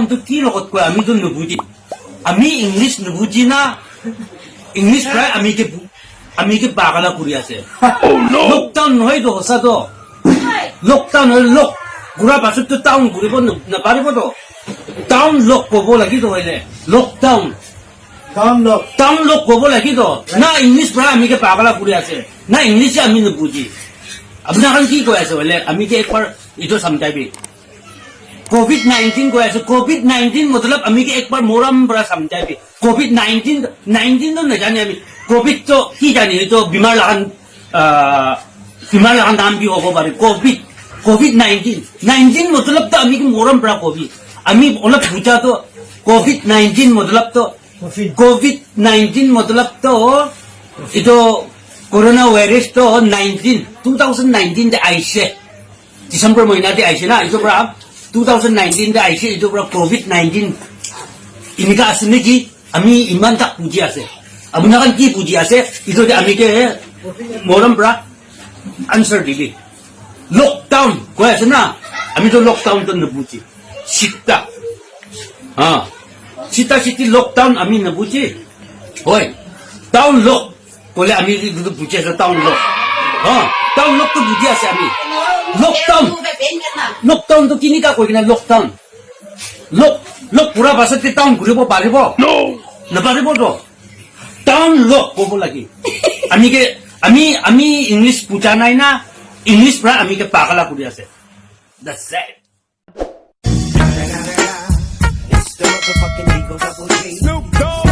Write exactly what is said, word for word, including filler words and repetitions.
Lockdown to ki logot koi ami to nubuji. Ami English nubuji na. English pura ami ke bu-, ami ke pagala kuri ase. Oh no. Lockdown nohoi to hosa to. Lockdown hoi lock. Gura pasut to town guribo na, na paribo to. Town lock kobo lagi to hoile. Lockdown. Town lock. Town lock kobo lagi to. Na English pura ami ke pagala kuri ase. Na English ami nubuji. Apuna khan ki koi ase hoile ami ke ekbar ito samjhaibi. Covid nineteen koi ase, Covid nineteen matlab ami ke ekbar moram pura samjhaibi. Covid nineteen, nineteen to najane ami. Covid to ki jane, etu bimar lagan, ah, bimar lagan naam bhi hobo pare. Covid, Covid nineteen. Nineteen matlab to ami ke moram pura Covid. Ami olop buja to Covid nineteen matlab to, Covid. Covid nineteen matlab to, etu corona virus to nineteen, two thousand nineteen te aise. December mahina te aise na, etu pura two thousand nineteen te aise, etu pura Covid nineteen. Inika ase neki, ami iman tak buji ase. Apuna khan ki buji ase, etu te ami ke moram pura answer dibi. Lockdown koi ase na, ami to lockdown to nubuji. Sita. Ha. Sita siti lockdown ami nubuji. Hoi. Town lock. Kole ami etu buji ase town lock. Ha, town lock to buji ase ami. Lockdown. Lockdown to kinika koi kena lockdown. Lock, lock pura pasat te town guribo paribo? No. Na paribo to. Town lock kobo lagi. Ami ke, ami, ami English buja nai na, English pura ami ke pagala kuri ase. That's it. It's the motherfucking Eagle Double G. Snoop Dogg.